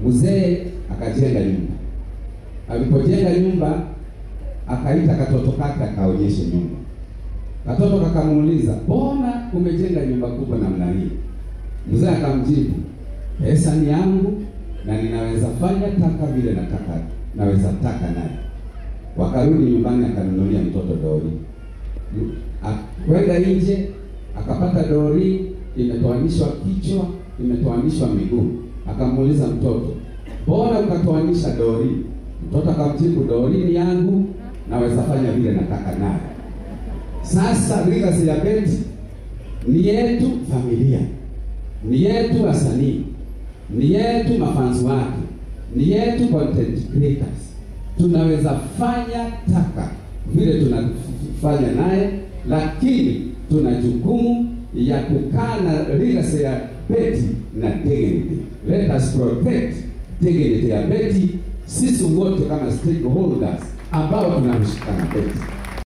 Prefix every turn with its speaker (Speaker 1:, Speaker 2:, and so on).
Speaker 1: Mzee akajenga nyumba. Alipojenga nyumba akaita katoto kake akaonyeshe nyumba. Katoto kakamuuliza, "Mbona umejenga nyumba kubwa namna hii?" Mzee akamjibu, "Pesa ni yangu na ninaweza fanya taka vile nataka, naweza taka naye." Wakarudi nyumbani, akanunulia mtoto dori. Kwenda nje akapata dori imetoanishwa kichwa, imetoanishwa miguu. Akamuuliza mtoto, "Mbona ukatoanisha dori?" Mtoto akamjibu, "Dori ni yangu, naweza fanya vile nataka naye." Sasa legacy ya Betty ni yetu familia, ni yetu wasanii, ni yetu mafans wake, ni yetu content creators. Tunaweza fanya taka vile tunafanya naye, lakini tuna jukumu ya kukaa na legacy ya Betty na dignity. Let us protect dignity ya Betty, sisi wote kama stakeholders ambao tunahusika na Betty.